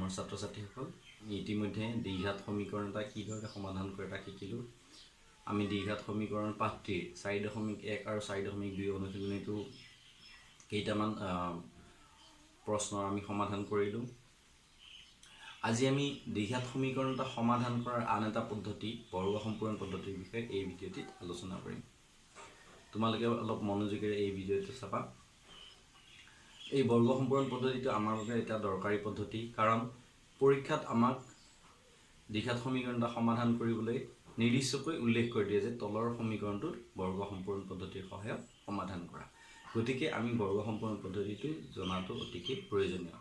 মৰমৰ ছাত্ৰ ছাত্ৰীসকল, ইতিমধ্যে দ্বিঘাত সমীকৰণ এটা কিদৰে সমাধান কৰে তাক শিকিলোঁ। আমি দ্বিঘাত সমীকৰণ পাঠটিৰ 4.1 আৰু 4.2 অনুশীলনীটো কেইটামান প্ৰশ্নৰ আমি সমাধান কৰিলোঁ। আজি আমি দ্বিঘাত সমীকৰণ এটা সমাধান কৰাৰ আন এটা পদ্ধতি বৰ্গ সম্পূৰণ পদ্ধতিৰ বিষয়ে এই ভিডিঅ'টিত আলোচনা কৰিম। তোমালোকে অলপ মনোযোগেৰে এই ভিডিঅ'টো চাবা। এই বৰ্গ সম্পূৰণ পদ্ধতিটো আমাৰ বাবে এটা দৰকাৰী পদ্ধতি, কাৰণ পৰীক্ষাত আমাক দ্বিঘাত সমীকৰণ এটা সমাধান কৰিবলৈ নিৰ্দিষ্টকৈ উল্লেখ কৰি দিয়ে যে তলৰ সমীকৰণটোত বৰ্গ সম্পূৰণ পদ্ধতিৰ সহায়ত সমাধান কৰা। গতিকে আমি বৰ্গ সম্পূৰণ পদ্ধতিটো জনাটো অতিকে প্ৰয়োজনীয়।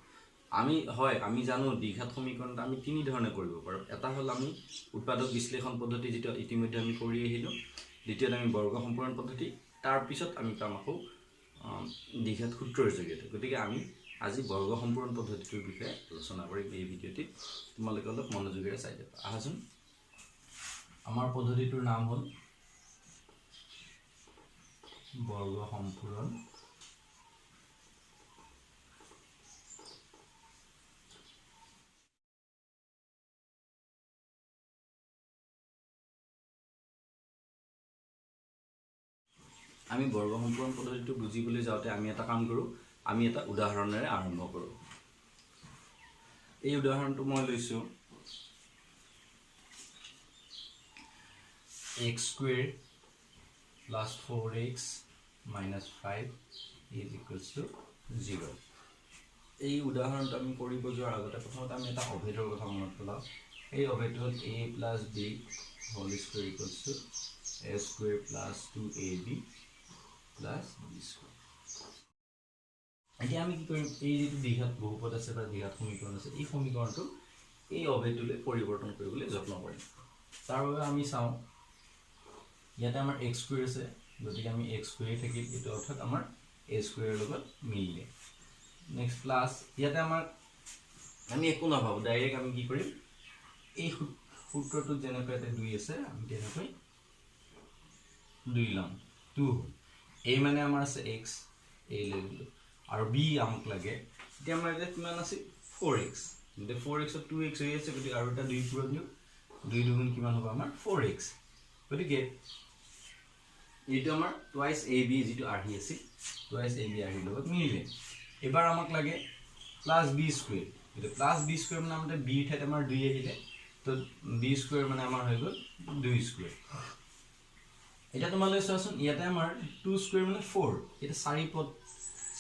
আমি জানো দ্বিঘাত সমীকৰণ এটা আমি তিনি ধৰণে কৰিব পাৰোঁ। এটা হ'ল আমি উৎপাদক বিশ্লেষণ পদ্ধতি, যিটো ইতিমধ্যে আমি কৰি আহিলোঁ। দ্বিতীয়তে আমি বৰ্গ সম্পূৰণ পদ্ধতি, তাৰপিছত আমি পাম আকৌ দ্বিঘাত সূত্ৰৰ জৰিয়তে। গতিকে আমি আজি বৰ্গ সম্পূৰণ পদ্ধতিটোৰ বিষয়ে আলোচনা কৰিম এই ভিডিঅ'টিত। তোমালোকে অলপ মনোযোগেৰে চাই যাবা। আহাচোন, আমাৰ পদ্ধতিটোৰ নাম হ'ল বৰ্গ সম্পূৰণ আমি বৰ্গ সম্পূৰণ পদ্ধতিটো বুজিবলৈ যাওঁতে আমি এটা কাম কৰোঁ, আমি এটা উদাহৰণেৰে আৰম্ভ কৰোঁ। এই উদাহৰণটো মই লৈছোঁ x square plus 4x minus 5 is equals to 0। এই উদাহৰণটো আমি কৰিব যোৱাৰ আগতে প্ৰথমতে আমি এটা অভেদৰ কথা মনত পেলাওঁ। এই অভেদটো হ'ল a plus b whole square equals to a square plus 2ab plus b square. এতিয়া আমি কি কৰিম, এই যিটো দ্বিঘাত বহুপদ আছে বা দ্বিঘাত সমীকৰণ আছে, এই সমীকৰণটো এই অভেদটোলৈ পৰিৱৰ্তন কৰিবলৈ যত্ন কৰিম। তাৰ বাবে আমি চাওঁ, ইয়াতে আমাৰ x square আছে, গতিকে আমি x square থাকিল, এইটো অৰ্থাৎ আমাৰ a square লগত মিলিলে। নেক্সট প্লাছ, ইয়াতে আমাৰ আমি একো নাভাবোঁ, ডাইৰেক্ট আমি কি কৰিম, এই সূত্ৰটোত যেনেকৈ ইয়াতে 2 আছে আমি তেনেকৈ 2 ল'ম। 2 হ'ল a মানে আমাৰ আছে x, a লৈ ল'লোঁ, আৰু b আমাক লাগে। এতিয়া আমাৰ এতিয়া কিমান আছে 4x, গতিকে 4x ত 2x হৈ আছে, গতিকে আৰু এটা 2 পূৰণ দিওঁ, 2 দুগুণ কিমান হ'ব আমাৰ 4x। গতিকে এইটো আমাৰ টুৱাইছ এ বি যিটো আৰ্হি আছিল, টুৱাইছ এ বি আৰ্হিৰ লগত মিলিলে। এবাৰ আমাক লাগে প্লাছ বি স্কুৱেৰ, গতিকে প্লাছ বি স্কুৱেৰ মানে আমাৰ বিৰ ঠাইত আমাৰ 2 আহিলে, তো বি স্কুৱেৰ মানে আমাৰ হৈ গ'ল 2 স্কুৱেৰ। এতিয়া তোমালোকে চোৱাচোন, ইয়াতে আমাৰ 2 স্কুৱেৰ মানে 4, এতিয়া চাৰি পদ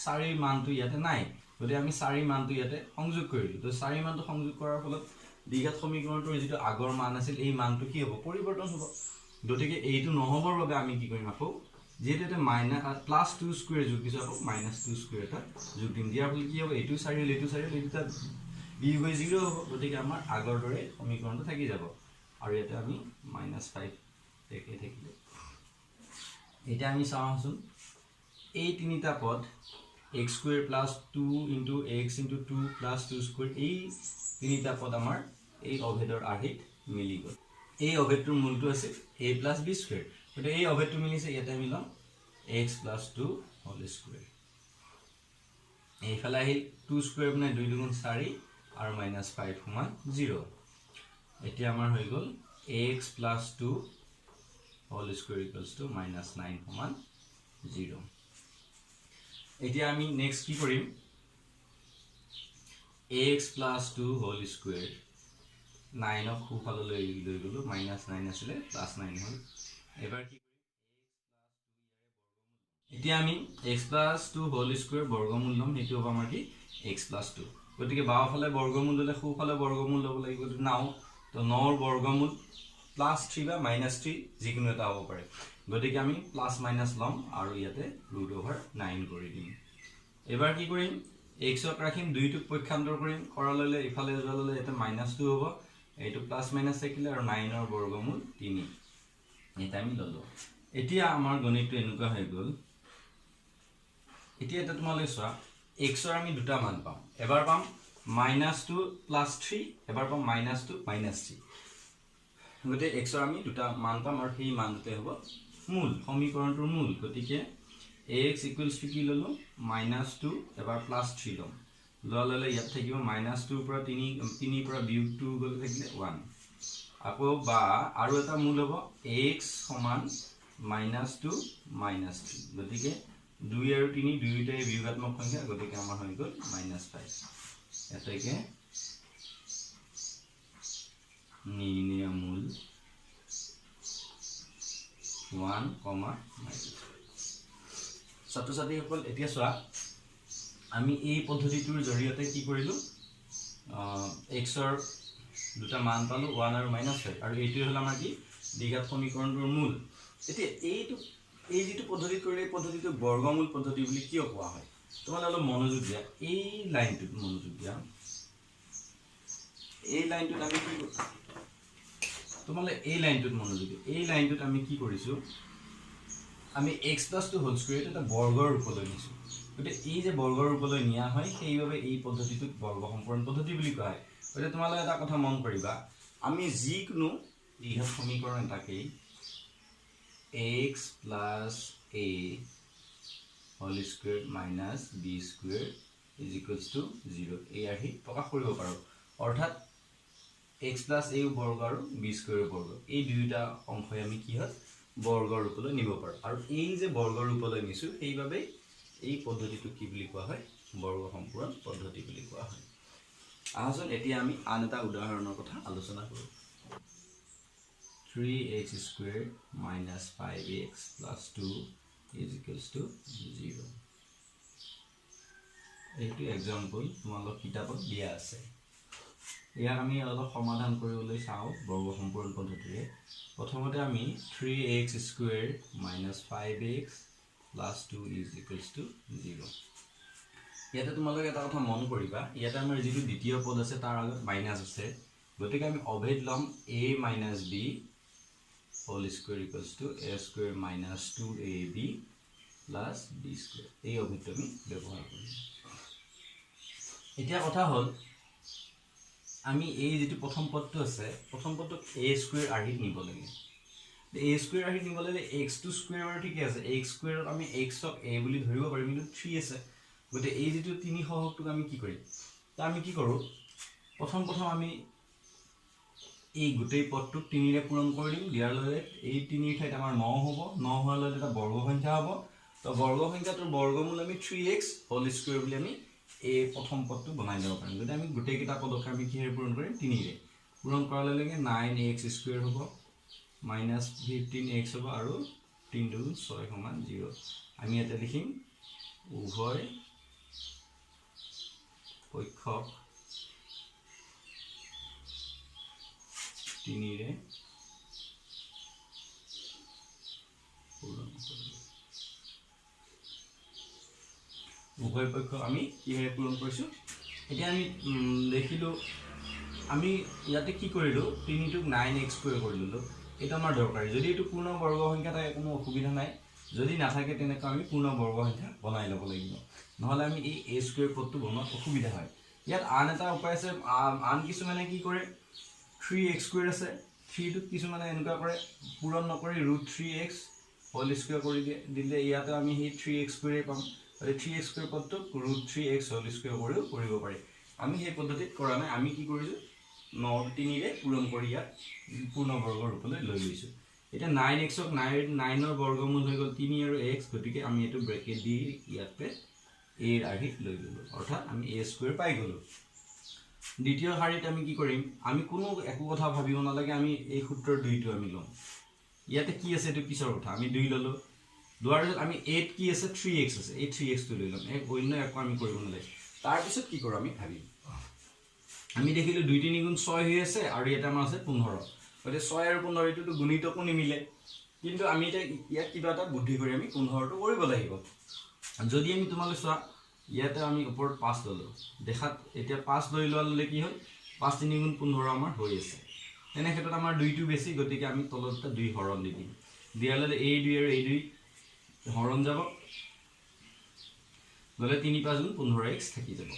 চাৰিৰ মানটো ইয়াতে নাই, গতিকে আমি চাৰিৰ মানটো ইয়াতে সংযোগ কৰিলোঁ। তো চাৰিৰ মানটো সংযোগ কৰাৰ ফলত দ্বিঘাত সমীকৰণটোৰ যিটো আগৰ মান আছিল এই মানটো কি হ'ব, পৰিৱৰ্তন হ'ব। গতিকে এইটো নহ'বৰ বাবে আমি কি কৰিম, আকৌ যিহেতু ইয়াতে মাইনাছ প্লাছ 2 স্কুৱেৰ যোগ দিছোঁ, আকৌ মাইনাছ 2 স্কুৱেৰ এটা যোগ দিম। দিয়াৰ ফলত কি হ'ব, এইটো 4 হ'ল, এইটো 4 হ'ল, এইটো তাত বিয়োগ হৈ 0 হ'ব, গতিকে আমাৰ আগৰ দৰে সমীকৰণটো থাকি যাব। আৰু ইয়াতে আমি মাইনাছ 5 একেই থাকিলে। এতিয়া আমি চাওঁচোন, এই তিনিটা পদ x square plus 2 into x into 2 plus 2 square, এই তিনিটা পদ আমাৰ এই অভেদৰ আৰ্হিত মিলি গ'ল। এই অভেদটোৰ মূলটো আছিল a plus b square, গতিকে এই অভেদটো মিলিছে, ইয়াতে আমি ল'ম x plus 2 whole square। এইফালে আহিল 2 স্কুৱেৰ মানে 2 দুগুণ 4 আৰু মাইনাছ 5 সমান 0। এতিয়া আমাৰ হৈ গ'ল x plus 2 whole square equals to minus 9 সমান 0। এতিয়া আমি নেক্সট কি কৰিম, x plus 2 whole square 9ক সোঁফাললৈ লৈ গ'লোঁ, মাইনাছ 9 আছিলে প্লাছ 9 হ'ল। এবাৰ কি কৰিম, এতিয়া আমি x plus 2 whole square বৰ্গমূল ল'ম, সেইটো হ'ব আমাৰ কি x plus 2। গতিকে বাওঁফালে বৰ্গমূল ল'লে সোঁফালে বৰ্গমূল ল'ব লাগিব, 9, তো 9ৰ বৰ্গমূল প্লাছ 3 বা মাইনাছ 3 যিকোনো এটা হ'ব পাৰে, গতিকে আমি প্লাছ মাইনাছ ল'ম আৰু ইয়াতে ৰুট অভাৰ 9 কৰি দিম। এবাৰ কি কৰিম, এক্সক ৰাখিম, 2টোক পক্ষান্তৰ কৰিম, কৰা ল'লে ইফালে যোৱা ল'লে ইয়াতে মাইনাছ 2 হ'ব, এইটো প্লাছ মাইনাছ থাকিলে আৰু 9ৰ বৰ্গমূল 3, এটা আমি ল'লোঁ। এতিয়া আমাৰ গণিতটো এনেকুৱা হৈ গ'ল। এতিয়া এটা তোমালোকে চোৱা, এক্সৰ আমি দুটা মান পাম, এবাৰ পাম মাইনাছ 2 প্লাছ 3, এবাৰ পাম মাইনাছ 2 মাইনাছ 3। গতিকে এক্সৰ আমি দুটা মান পাম আৰু সেই মান দুটাই হ'ব মূল, সমীকৰণটোৰ মূল। গতিকে ax equals to কি ল'লোঁ, মাইনাছ 2 এবাৰ প্লাছ 3 ল'ম, লোৱাৰ লগে ইয়াত থাকিব মাইনাছ টুৰ পৰা তিনিৰ পৰা বিয়োগ টু গ'লে থাকিলে ওৱান। আকৌ বা আৰু এটা মূল হ'ব এক্স সমান মাইনাছ টু মাইনাছ থ্ৰী, গতিকে দুই আৰু তিনি দুয়োটাই বিয়োগাত্মক সংখ্যা, গতিকে আমাৰ হৈ গ'ল মাইনাছ ফাইভ। এতেকে নিৰ্ণেয় মূল ওৱান কমা মাইনাছ। ছাত্ৰ ছাত্ৰীসকল, এতিয়া চোৱা আমি এই পদ্ধতিটোৰ জৰিয়তে কি কৰিলোঁ, এক্সৰ দুটা মান পালোঁ ওৱান আৰু মাইনাছ ফাইভ, আৰু এইটোৱে হ'ল আমাৰ কি দ্বিঘাত সমীকৰণটোৰ মূল। এতিয়া এই যিটো পদ্ধতিত কৰিলে এই পদ্ধতিটোক বৰ্গমূল পদ্ধতি বুলি কিয় কোৱা হয়, তোমালোকে অলপ মনোযোগ দিয়া, এই লাইনটোত মনোযোগ দিয়া। এই লাইনটোত আমি কি, তোমালোকে এই লাইনটোত মনোযোগ দিয়া, এই লাইনটোত আমি কি কৰিছোঁ, আমি x plus two whole square এটা বৰ্গৰ ৰূপলৈ নিছোঁ। গতিকে এই যে বৰ্গৰ ৰূপলৈ নিয়া হয়, সেইবাবে এই পদ্ধতিটোক বৰ্গ সম্পূৰণ পদ্ধতি বুলি কোৱা হয়। গতিকে তোমালোকে এটা কথা মন কৰিবা, আমি যিকোনো দ্বিঘাত সমীকৰণ এটাকেই x plus a whole square minus b square is equals to zero এই আৰ্হিত প্ৰকাশ কৰিব পাৰোঁ। অৰ্থাৎ এক্স প্লাছ এ বৰ্গ আৰু বি স্কুৱেৰ বৰ্গ, এই দুয়োটা অংশই আমি কি হয় বৰ্গৰ ৰূপলৈ নিব পাৰোঁ। আৰু এই যে বৰ্গৰ ৰূপলৈ নিছোঁ, সেইবাবেই এই পদ্ধতিটো কি বুলি কোৱা হয়, বৰ্গ সম্পূৰণ পদ্ধতি বুলি কোৱা হয়। আহাচোন এতিয়া আমি আন এটা উদাহৰণৰ কথা আলোচনা কৰোঁ। Three x square minus five x plus two is equals to zero. এইটো এক্সাম্পল তোমালোক কিতাপত দিয়া আছে। ইয়াক আমি অলপ সমাধান কৰিবলৈ চাওঁ বৰ্গ সম্পূৰণ পদ্ধতিৰে। প্ৰথমতে আমি three x square minus five x plus two is equals to zero. ইয়াতে তোমালোকে এটা কথা মন কৰিবা, ইয়াতে আমাৰ যিটো দ্বিতীয় পদ আছে তাৰ আগত মাইনাছ আছে, গতিকে আমি অভেদ ল'ম a minus b whole square equals to a square minus two a b plus b square. এই অভেদটো আমি ব্যৱহাৰ কৰিম। এতিয়া কথা হ'ল, আমি এই যিটো প্ৰথম পদটো আছে, প্ৰথম পদটোক এ স্কুৱেৰ আৰ্হিত নিব লাগে। এ স্কুৱেৰ আৰ্হিত নিব লাগিলে এক্স টু স্কুৱেৰ বাৰু ঠিকে আছে, এক্স স্কুৱেৰত আমি এক্সক এ বুলি ধৰিব পাৰিম, কিন্তু থ্ৰী আছে, গতিকে এই যিটো তিনি সহগটোক আমি কি কৰিম, তা আমি কি কৰোঁ, প্ৰথম আমি এই গোটেই পদটোক তিনিৰে পূৰণ কৰি দিম। দিয়াৰ লগে এই তিনিৰ ঠাইত আমাৰ ন হ'ব, ন হোৱাৰ লগে এটা বৰ্গ সংখ্যা হ'ব। তো বৰ্গ সংখ্যাটোৰ বৰ্গমূল আমি থ্ৰী এক্স হোল স্কুৱেৰ বুলি আমি এই প্ৰথম পদটো বনাই যাব পাৰিম। গতিকে আমি গোটেইকেইটা পদকে আমি কিহেৰে পূৰণ কৰিম, তিনিৰে পূৰণ কৰাৰ লগে লগে নাইন এক্স স্কুৱেৰ হ'ব, মাইনাছ ফিফটিন এক্স হ'ব, আৰু তিনি দুগুণ ছয় সমান জিৰ'। আমি ইয়াতে লিখিম উভয় পক্ষক তিনিৰে পূৰণ কৰিম। উভয় পক্ষ আমি কিহেৰে পূৰণ কৰিছোঁ, এতিয়া আমি দেখিলোঁ আমি ইয়াতে কি কৰিলোঁ, তিনিটোক নাইন এক্স স্কুৱেৰ কৰি ল'লোঁ। এইটো আমাৰ দৰকাৰী, যদি এইটো পূৰ্ণ বৰ্গ সংখ্যা থাকে কোনো অসুবিধা নাই, যদি নাথাকে তেনেকুৱা আমি পূৰ্ণ বৰ্গ সংখ্যা বনাই ল'ব লাগিব, নহ'লে আমি এই এ স্কুৱেৰ পদটো বনোৱাত অসুবিধা হয়। ইয়াত আন এটা উপায় আছে, আন কিছুমানে কি কৰে, থ্ৰী এক্স স্কুৱেৰ আছে, থ্ৰীটোক কিছুমানে এনেকুৱা কৰে, পূৰণ নকৰি root three x whole square কৰি দিয়ে, দিলে ইয়াতে আমি সেই থ্ৰী এক্স স্কুৱেৰেই পাম। গতিকে থ্ৰী এক্স স্কুৱেৰ পদটোক root three x whole square কৰিও কৰিব পাৰি। আমি সেই পদ্ধতিত কৰা নাই, আমি কি কৰিছোঁ, ন তিনিৰে পূৰণ কৰি ইয়াত পূৰ্ণবৰ্গৰ ৰূপলৈ লৈ লৈছোঁ। এতিয়া নাইন এক্সক নাইনৰ বৰ্গমূল হৈ গ'ল তিনি আৰু এক্স, গতিকে আমি এইটো ব্ৰেকেট দি ইয়াতে এৰ আৰ্হিত লৈ ল'লোঁ, অৰ্থাৎ আমি এ স্কুৱেৰ পাই গ'লোঁ। দ্বিতীয় শাৰীত আমি কি কৰিম, আমি কোনো একো কথা ভাবিব নালাগে, আমি এই সূত্ৰৰ দুইটো আমি ল'ম। ইয়াতে কি আছে এইটো পিছৰ কথা, আমি দুই ল'লোঁ। লোৱাৰ পিছত আমি এইট কি আছে, থ্ৰী এক্স আছে, এই থ্ৰী এক্সটো লৈ ল'ম, এক অন্য একো আমি কৰিব নালাগে। তাৰপিছত কি কৰোঁ আমি ভাবিম, আমি দেখিলোঁ দুই তিনি গুণ ছয় হৈ আছে আৰু ইয়াতে আমাৰ আছে 15, গতিকে ছয় আৰু 15 এইটোতো গুণিতকো নিমিলে, কিন্তু আমি এতিয়া ইয়াত কিবা এটা বুদ্ধি কৰি আমি 15টো কৰিব লাগিব। যদি আমি তোমালোক চোৱা, ইয়াতে আমি ওপৰত 5 ল'লোঁ, দেখাত এতিয়া 5 লৈ লোৱাৰ লগে কি হ'ল, 5 3 গুণ 15 আমাৰ হৈ আছে। তেনে ক্ষেত্ৰত আমাৰ দুইটো বেছি, গতিকে আমি তলত এটা 2 হৰণ দি দিম। দিয়াৰ লগে এই দুই আৰু এই দুই হৰণ যাব, গ'লে 3 5 গুণ 15 এক্স থাকি যাব।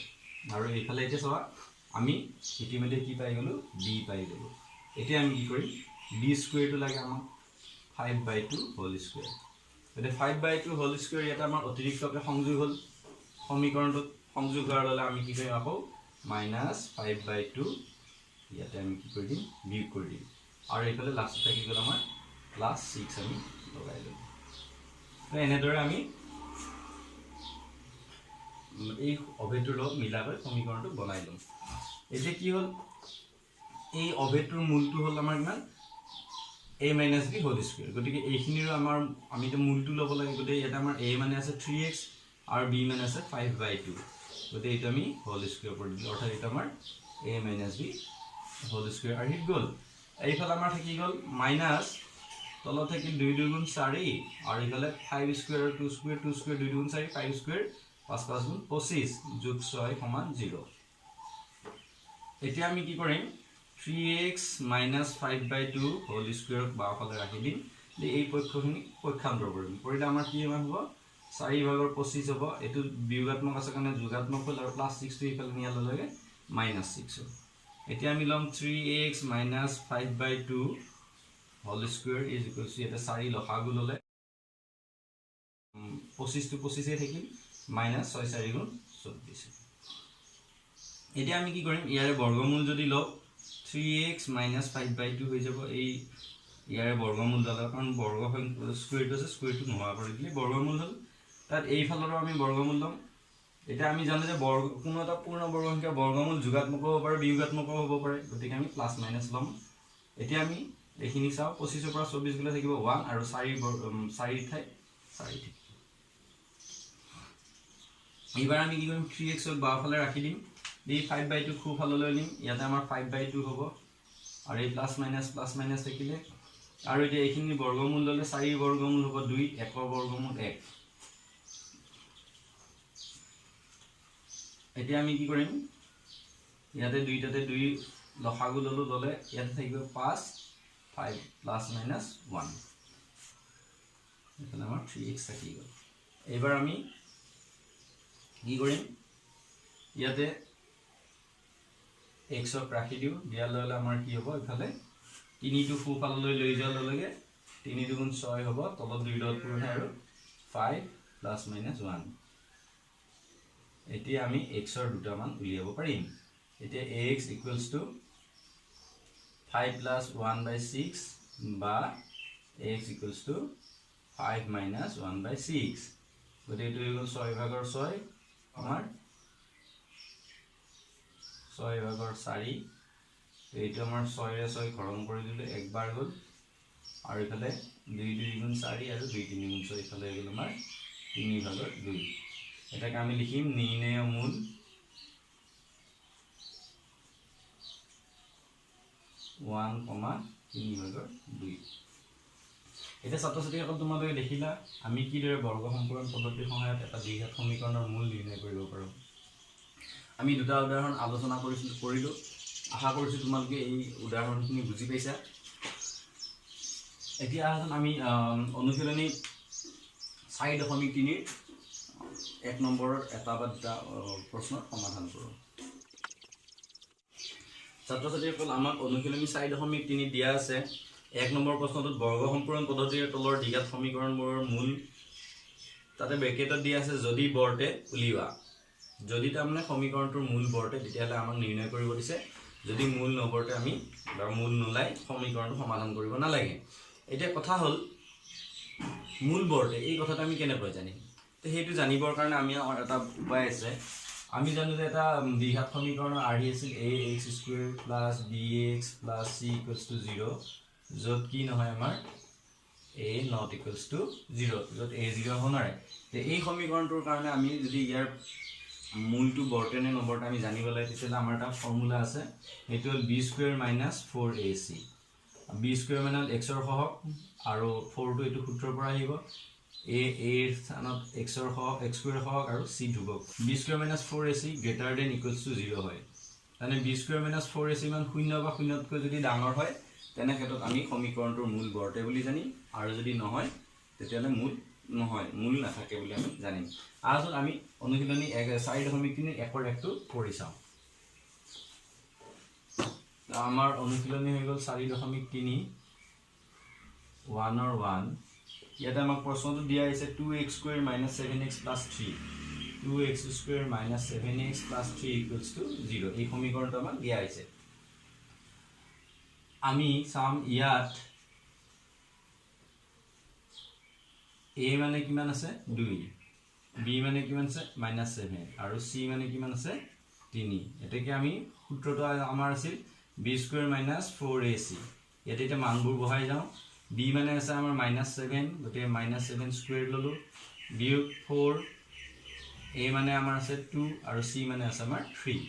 আৰু এইফালে এতিয়া চোৱা আমি ইতিমধ্যে কি পাই গ'লোঁ, বি পাই গ'লোঁ। এতিয়া আমি কি কৰিম, বি স্কুৱেৰটো লাগে আমাক 5/2 হোল স্কুৱেৰ। গতিকে 5/2 হোল স্কুৱেৰ ইয়াতে আমাৰ অতিৰিক্তকৈ সংযোগ হ'ল সমীকৰণটোত। সংযোগ হোৱাৰ লগে আমি কি কৰিম, আকৌ মাইনাছ 5/2 ইয়াতে আমি কি কৰি দিম, বিয়োগ কৰি দিম। আৰু এইফালে লাষ্টত থাকি গ'ল আমাৰ প্লাছ 6 আমি লগাই ল'ম। এনেদৰে আমি এই অভেদটোৰ লগত মিলাকৈ সমীকৰণটো বনাই ল'ম। এতিয়া কি হ'ল, এই অভেদটোৰ মূলটো হ'ল আমাৰ কিমান, a minus b whole square. গতিকে এইখিনিৰো আমাৰ আমি এতিয়া মূলটো ল'ব লাগে। গতিকে ইয়াতে আমাৰ এ মানে আছে 3x আৰু বি মানে আছে 5/2। গতিকে এইটো আমি হোল স্কুৱেৰ কৰি দিলোঁ, অৰ্থাৎ এইটো আমাৰ a minus b whole square আৰ্হিত গ'ল। এইফালে আমাৰ থাকি গ'ল মাইনাছ, তলত থাকিল 2 2 গুণ 4 আৰু এইফালে 5 স্কুৱেৰ আৰু 2 স্কুৱেৰ, 2 স্কুৱেৰ 2 2 গুণ 4, 5 স্কুৱেৰ 5 5 গুণ 25 যোগ 6 সমান 0। এতিয়া আমি কি কৰিম, 3x minus 5/2 whole স্কুৱেৰক বাওঁফালে ৰাখি দিম, এই পক্ষখিনি পক্ষান্তৰ কৰিম। কৰিলে আমাৰ কি হ'ব, 4/25 হ'ব। এইটো বিয়োগাত্মক আছে কাৰণে যোগাত্মক হ'ল আৰু প্লাছ 6টো এইফালে নিয়াৰ লগে লগে মাইনাছ 6 হ'ল। এতিয়া আমি ল'ম 3x minus 5/2 whole square is equals to, ইয়াতে 4 লসাগু ল'লে 25টো 25 থাকিল, মাইনাছ 6 4 গুণ 24। এতিয়া আমি কি কৰিম, ইয়াৰে বৰ্গমূল যদি লওঁ 3x minus 5/2 হৈ যাব। এই ইয়াৰে বৰ্গমূল ল'লে, কাৰণ বৰ্গ স্কুৱেৰটো আছে, স্কুৱেৰটো নোহোৱা কৰি দিলে বৰ্গমূল হ'ল। তাত এইফালৰো আমি বৰ্গমূল ল'ম। এতিয়া আমি জানো যে বৰ্গ কোনো এটা পূৰ্ণ বৰ্গ সংখ্যা বৰ্গমূল যোগাত্মকো হ'ব পাৰে, বিয়োগাত্মকো হ'ব পাৰে, গতিকে আমি প্লাছ মাইনাছ ল'ম। এতিয়া আমি এইখিনি চাওঁ, 25ৰ পৰা 24 গ'লে থাকিব 1 আৰু 4 ঠাইত 4 থাকিব। এইবাৰ আমি কি কৰিম, 3xক বাওঁফালে ৰাখি দিম, এই 5/2 সোঁফাললৈ নিম, ইয়াতে আমাৰ 5/2 হ'ব আৰু এই প্লাছ মাইনাছ থাকিলে। আৰু এতিয়া এইখিনি বৰ্গমূল ল'লে 4 বৰ্গমূল হ'ব 2, 1 বৰ্গমূল 1। এতিয়া আমি কি কৰিম, ইয়াতে দুইটাতে 2 লসাগু ল'লোঁ, ল'লে ইয়াতে থাকিব 5 5 প্লাছ মাইনাছ 1, এইফালে আমাৰ 3x থাকি গ'ল। এইবাৰ আমি কি কৰিম, ইয়াতে xক ৰাখি দিওঁ, দিয়াৰ লগে লগে আমাৰ কি হ'ব, ইফালে 3টো সোঁফাললৈ লৈ যোৱাৰ লগে লগে 3 2 গুণ 6 হ'ব, তলত 2 লগত পূৰণ হয় আৰু 5 প্লাছ মাইনাছ 1। এতিয়া আমি xৰ দুটা মান উলিয়াব পাৰিম। এতিয়া x equals to 5 plus 1/6 বা x equals to 5 minus 1/6। গতিকে এইটো হৈ গ'ল 6/6, আমাৰ 6/4। এইটো আমাৰ 6ৰে 6 হৰণ কৰি দিলোঁ, একবাৰ গ'ল। আৰু এইফালে 2 2 গুণ 4 আৰু 2 3 গুণ 6, এইফালে হৈ গ'ল আমাৰ 3/2। এটাকে আমি লিখিম নিৰ্ণেয় মূল 1, 3/2। এতিয়া ছাত্ৰ ছাত্ৰীসকল তোমালোকে দেখিলা আমি কিদৰে বৰ্গ সম্পূৰণ পদ্ধতিৰ সহায়ত এটা দ্বিঘাত সমীকৰণৰ মূল নিৰ্ণয় কৰিব পাৰোঁ। আমি দুটা উদাহৰণ আলোচনা কৰিলোঁ। আশা কৰিছোঁ তোমালোকে এই উদাহৰণখিনি বুজি পাইছা। এতিয়া আহাচোন আমি অনুশীলনী 4.3 1 নম্বৰৰ এটা বা দুটা প্ৰশ্নৰ সমাধান কৰোঁ। ছাত্ৰ ছাত্ৰীসকল, আমাক অনুশীলনী 4.3 দিয়া আছে। 1 নম্বৰ প্ৰশ্নটোত বৰ্গ সম্পূৰণ পদ্ধতিৰ তলৰ দ্বিঘাত সমীকৰণবোৰৰ মূল, তাতে ব্ৰেকেটত দিয়া আছে যদি বৰ্তে উলিওৱা। যদি তাৰমানে সমীকৰণটোৰ মূল বৰ্তে, তেতিয়াহ'লে আমাক নিৰ্ণয় কৰিব দিছে। যদি মূল নবৰ্তে আমি বা মূল নোলায় সমীকৰণটো সমাধান কৰিব নালাগে। এতিয়া কথা হ'ল মূল বৰ্তে, এই কথাটো আমি কেনেকৈ জানিম? তো সেইটো জানিবৰ কাৰণে আমি এটা উপায় আছে। আমি জানো যে এটা দ্বিঘাত সমীকৰণৰ আৰ্হি আছিল a x square plus b x plus c equals to 0, য'ত কি নহয় আমাৰ a not equals to 0, য'ত এ জিৰ' হ'ব নোৱাৰে। এই সমীকৰণটোৰ কাৰণে আমি যদি ইয়াৰ মূলটো বৰ্তে নে নবৰ্তে আমি জানিব লাগে, তেতিয়াহ'লে আমাৰ এটা ফৰ্মুলা আছে, সেইটো হ'ল b square minus 4ac। B square মানে হ'ল এক্সৰ সহগ আৰু 4টো এইটো সূত্ৰৰ পৰা আহিব, এৰ স্থানত এক্সৰ সহগ, এক্স স্কুৱেৰ সহগ আৰু C ধ্ৰুৱক। B square minus 4ac greater than equals to 0 হয়। তাৰমানে বি স্কুৱেৰ মাইনাছ 4ac মান শূন্য বা শূন্যতকৈ যদি ডাঙৰ হয়, তেনে ক্ষেত্ৰত আমি সমীকৰণটোৰ মূল বৰ্তে বুলি জানিম, আৰু যদি নহয় তেতিয়াহ'লে মূল নহয়, মূল নাথাকে বুলি আমি জানিম। আহাচোন আমি অনুশীলনী 4.3 1ৰ 1টো কৰি চাওঁ। আমাৰ অনুশীলনী হৈ গ'ল 4.3 1ৰ 1। ইয়াতে আমাক প্ৰশ্নটো দিয়া হৈছে 2x square minus 7x plus 3। 2x square minus 7x plus 3 equals to 0। এই সমীকৰণটো আমাক দিয়া হৈছে। আমি চাম ইয়াত a মানে কিমান আছে 2, b মানে কিমান আছে -7 আৰু c মানে কিমান আছে 3। এতেকে আমি সূত্ৰটো আমাৰ আছিল b square minus 4ac। ইয়াতে এতিয়া মানবোৰ বহাই যাওঁ। b মানে আছে আমাৰ -7, গতিকে -7 স্কুৱেৰ ল'লোঁ, বিয়োগ 4, a মানে আমাৰ আছে 2 আৰু c মানে আছে আমাৰ 3।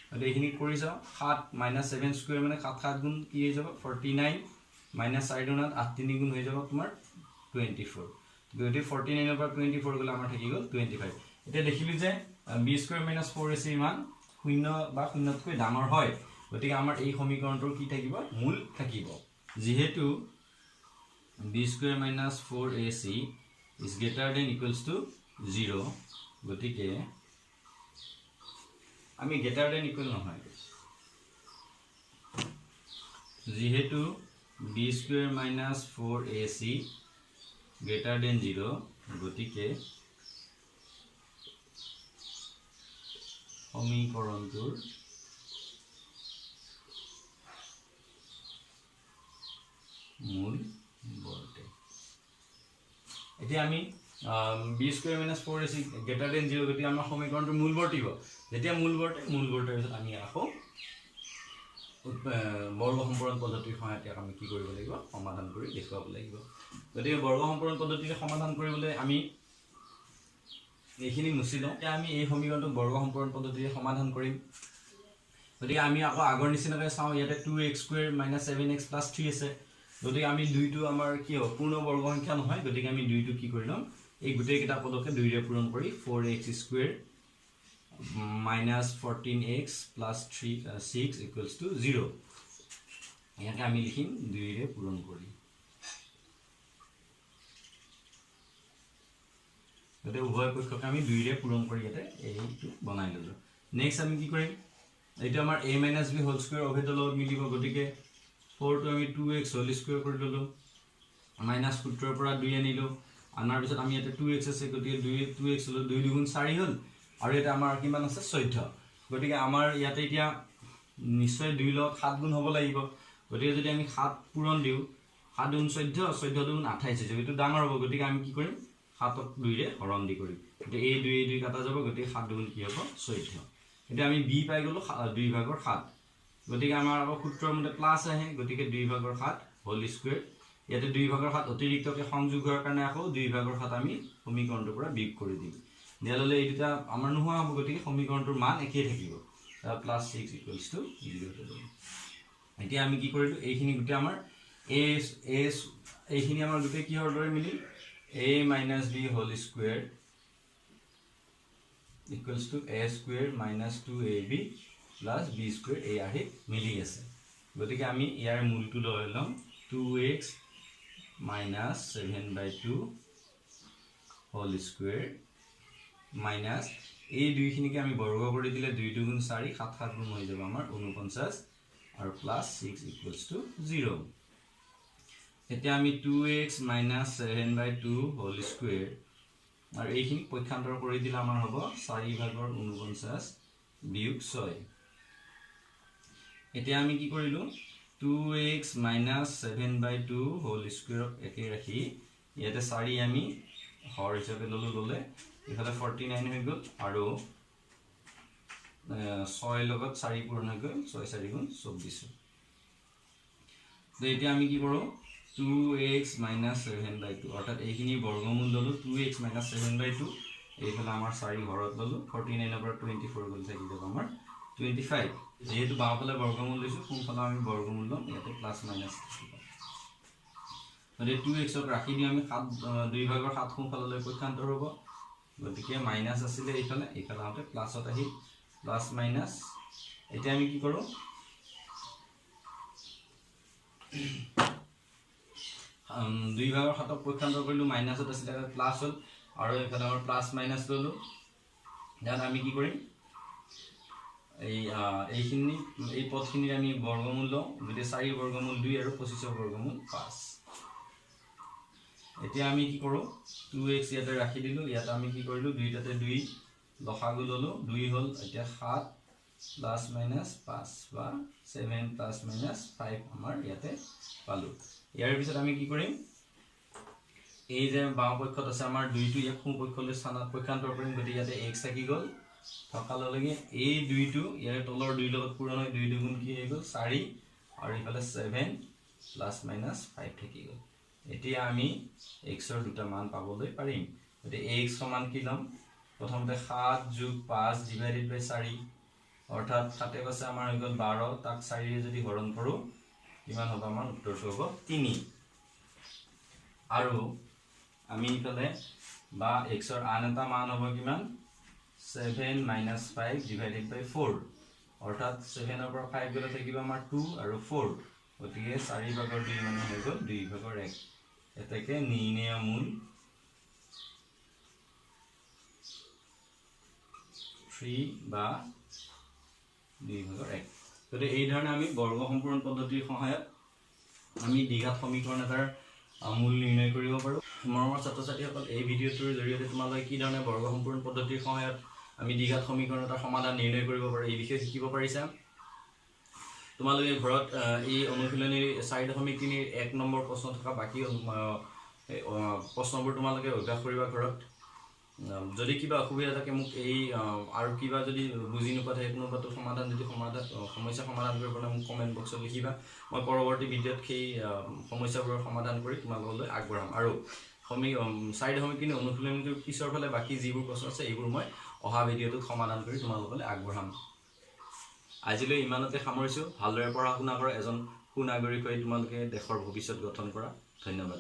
গতিকে এইখিনি কৰি চাওঁ। 7 -7 স্কুৱেৰ মানে 7 7 গুণ কি হৈ যাব 49, মাইনাছ 4 দুগুণ 8 3 গুণ হৈ যাব তোমাৰ 24। গতিকে 49ৰ পৰা 24 গ'লে আমাৰ থাকি গ'ল 25। এতিয়া দেখিলোঁ যে b square minus 4ac মান শূন্য বা শূন্যতকৈ ডাঙৰ হয়, গতিকে আমাৰ এই সমীকৰণটোৰ কি থাকিব, মূল থাকিব। যিহেতু b square minus 4ac is greater than equals to 0, গতিকে আমি গ্ৰেটাৰ দেন ইকুৱেল নহয়, যিহেতু b square minus 4ac greater than 0, গতিকে সমীকৰণটোৰ মূল বৰ্তে। এতিয়া আমি b square minus 4ac greater than 0, গতিকে আমাৰ সমীকৰণটোৰ মূল বৰ্তিব। যেতিয়া মূল বৰ্তে, মূল বৰ্তাৰ পিছত আমি আকৌ বৰ্গ সম্পূৰণ পদ্ধতিৰ সহায়ত ইয়াক আমি কি কৰিব লাগিব, সমাধান কৰি দেখুৱাব লাগিব। গতিকে বৰ্গ সম্পূৰণ পদ্ধতিৰে সমাধান কৰিবলৈ আমি এইখিনি মুচি লওঁ। এতিয়া আমি এই সমীকৰণটোক বৰ্গ সম্পূৰণ পদ্ধতিৰে সমাধান কৰিম। গতিকে আমি আকৌ আগৰ নিচিনাকৈ চাওঁ, ইয়াতে 2x square minus 7x plus 3 আছে, গতিকে আমি 2টো আমাৰ কি হ'ব, পূৰ্ণ বৰ্গ সংখ্যা নহয়, গতিকে আমি 2টো কি কৰি ল'ম, এই গোটেইকেইটা পদকে 2ৰে পূৰণ কৰি 4x square minus 14x plus 6 equals to 0। ইয়াকে আমি লিখিম 2ৰে পূৰণ কৰি। গতিকে উভয় পক্ষকে আমি 2ৰে পূৰণ কৰি ইয়াতে এইটো বনাই ল'লোঁ। নেক্সট আমি কি কৰিম, এইটো আমাৰ a minus b whole square অভেদৰ লগত মিলিব, গতিকে 4টো আমি 2x whole square কৰি ল'লোঁ, মাইনাছ সূত্ৰৰ পৰা 2 আনিলোঁ, আনাৰ পিছত আমি ইয়াতে 2x আছে, গতিকে 2x হ'লোঁ 2 দুগুণ 4 হ'ল, আৰু ইয়াতে আমাৰ কিমান আছে 14। গতিকে আমাৰ ইয়াতে এতিয়া নিশ্চয় 2 লগত 7 গুণ হ'ব লাগিব, গতিকে যদি আমি 7 পূৰণ দিওঁ, 7 দুগুণ 14, 14 দুগুণ 28 হৈ যাব, এইটো ডাঙৰ হ'ব, গতিকে আমি কি কৰিম, 7ক 2ৰে হৰণ দি কৰিম, গতিকে এই 2 2 কাটা যাব, গতিকে 7 দুগুণ কি হ'ব 14। এতিয়া আমি বি পাই গ'লোঁ 2 ভাগৰ 7, গতিকে আমাৰ আকৌ সূত্ৰৰ মতে প্লাছ আহে, গতিকে 2 ভাগৰ 7 হোল স্কুৱেৰ, ইয়াতে 2 ভাগৰ 7 অতিৰিক্তকৈ সংযোগ হোৱাৰ কাৰণে আকৌ 2 ভাগৰ 7 আমি সমীকৰণটোৰ পৰা বিয়োগ কৰি দিম, দিয়াৰ লগে এই দুটা আমাৰ নোহোৱা হ'ব, গতিকে সমীকৰণটোৰ মান একেই থাকিব, প্লাছ 6 ইকুৱেলছ টু 0 হৈ যাব। এতিয়া আমি কি কৰিলোঁ, এইখিনি গোটেই আমাৰ এইখিনি আমাৰ গোটেই কিহৰ দৰে মিলিল, a minus b whole square equals to a square minus 2ab plus b square, এই আৰ্হিত মিলি আছে। গতিকে আমি ইয়াৰ মূলটো লৈ ল'ম 2x minus 7/2 whole square minus এই দুইখিনিকে আমি বৰ্গ কৰি দিলে 2 দুগুণ 4, 7 7 গুণ হৈ যাব আমাৰ 49 আৰু প্লাছ 6 ইকুৱেলছ টু 0। এতিয়া আমি 2x minus 7/2 whole square আৰু এইখিনি পক্ষান্তৰ কৰি দিলে আমাৰ হ'ব 4 ভাগৰ 49 বিয়োগ 6। এতিয়া আমি কি কৰিলোঁ, 2x minus 7/2 whole স্কুৱেৰক একে ৰাখি ইয়াতে 4 আমি হৰ হিচাপে ল'লোঁ, ল'লে এইফালে 49 হৈ গ'ল আৰু 6 লগত 4 পূৰণ হৈ গ'ল, 6 4 গুণ 24। এতিয়া আমি কি কৰোঁ, 2x minus 7/2 অৰ্থাৎ এইখিনি বৰ্গমূল ল'লোঁ, 2x minus 7/2, এইফালে আমাৰ 4 ঘৰত ল'লোঁ, 49ৰ পৰা 24 গ'ল থাকি যাব আমাৰ 25। যিহেতু বাওঁফালে বৰ্গমূল লৈছোঁ, সোঁফালে আমি বৰ্গমূল ল'ম, ইয়াতে প্লাছ মাইনাছ থাকিব। গতিকে 2xক ৰাখি দিওঁ আমি 7, 2 ভাগৰ 7 সোঁফাললৈ পক্ষান্তৰ হ'ব, গতিকে মাইনাছ আছিলে এইফালে, এইফালে আহোঁতে প্লাছত আহি প্লাছ মাইনাছ। এতিয়া আমি কি কৰোঁ, 2 ভাগৰ 7ক পক্ষান্তৰ কৰিলোঁ, মাইনাছত আছিলে প্লাছ হ'ল আৰু এইফালে আমাৰ প্লাছ মাইনাছ ল'লোঁ। ইয়াত আমি কি কৰিম, এই এইখিনি এই পদখিনিৰ আমি বৰ্গমূল লওঁ, গতিকে 4 বৰ্গমূল 2 আৰু 25ৰ বৰ্গমূল 5। এতিয়া আমি কি কৰোঁ, 2x ইয়াতে ৰাখি দিলোঁ, ইয়াত আমি কি কৰিলোঁ, 2 তাতে 2 লসাগু ল'লোঁ, 2 হ'ল, এতিয়া 7 প্লাছ মাইনাছ 5 বা 7 প্লাছ মাইনাছ 5 আমাৰ ইয়াতে পালোঁ। ইয়াৰ পিছত আমি কি কৰিম, এই যে বাওঁ পক্ষত আছে আমাৰ 2টো, ইয়াক সোঁ পক্ষলৈ পক্ষান্তৰ কৰিম, গতিকে ইয়াতে x থাকি গ'ল, থকাৰ লগে লগে এই 2টো ইয়াৰে তলৰ 2 লগত পূৰণ হৈ 2 দুগুণ কি হৈ গ'ল 4, আৰু ইফালে 7 প্লাছ মাইনাছ 5 থাকি গ'ল। এতিয়া আমি x-ৰ দুটা মান পাবলৈ পাৰিম। গতিকে x সমান কি ল'ম, প্ৰথমতে 7 যোগ 5 ডিভাইডেড বাই 4, অৰ্থাৎ 7 5 আমাৰ হৈ গ'ল 12, তাক 4ৰে যদি হৰণ কৰোঁ কিমান হ'ব, আমাৰ উত্তৰটো হ'ব 3। আৰু আমি ইফালে বা x-ৰ আন এটা মান হ'ব কিমান, 7 মাইনাছ 5 ডিভাইডেড বাই 4, অৰ্থাৎ 7-ৰ পৰা 5 গ'লে থাকিব আমাৰ 2 আৰু 4, গতিকে 4 ভাগৰ 2 মানে হৈ গ'ল 2 ভাগৰ 1। এতেকে নিৰ্ণেয় মূল 3 বা 2 ভাগৰ 1। গতিকে এই ধৰণে আমি বৰ্গ সম্পূৰণ পদ্ধতিৰ সহায়ত আমি দ্বিঘাত সমীকৰণ এটাৰ মূল নিৰ্ণয় কৰিব পাৰোঁ। মৰমৰ ছাত্ৰ ছাত্ৰীসকল, এই ভিডিঅ'টোৰ জৰিয়তে তোমালোকে কি ধৰণে বৰ্গ সম্পূৰণ পদ্ধতিৰ সহায়ত আমি দ্বিঘাত সমীকৰণ এটাৰ সমাধান নিৰ্ণয় কৰিব পাৰোঁ এই বিষয়ে শিকিব পাৰিছা। তোমালোকে ঘৰত এই অনুশীলনীৰ 4.3 1 নম্বৰ প্ৰশ্ন থকা বাকী প্ৰশ্নবোৰ তোমালোকে অভ্যাস কৰিবা ঘৰত। যদি কিবা অসুবিধা থাকে মোক এই আৰু কিবা যদি বুজি নোপোৱা থাকে কোনোবাটো সমাধান যদি সমস্যা সমাধান কৰিবলৈ মোক কমেণ্ট বক্সত লিখিবা, মই পৰৱৰ্তী ভিডিঅ'ত সেই সমস্যাবোৰৰ সমাধান কৰি তোমালোকলৈ আগবঢ়াম। আৰু 4.3 অনুশীলনীটোৰ পিছৰ ফালে বাকী যিবোৰ প্ৰশ্ন আছে এইবোৰ মই অহা ভিডিঅ'টোত সমাধান কৰি তোমালোকলৈ আগবঢ়াম। আজিলৈ ইমানতে সামৰিছোঁ। ভালদৰে পঢ়া শুনা কৰা, এজন সুনাগৰিক হৈ তোমালোকে দেশৰ ভৱিষ্যত গঠন কৰা। ধন্যবাদ।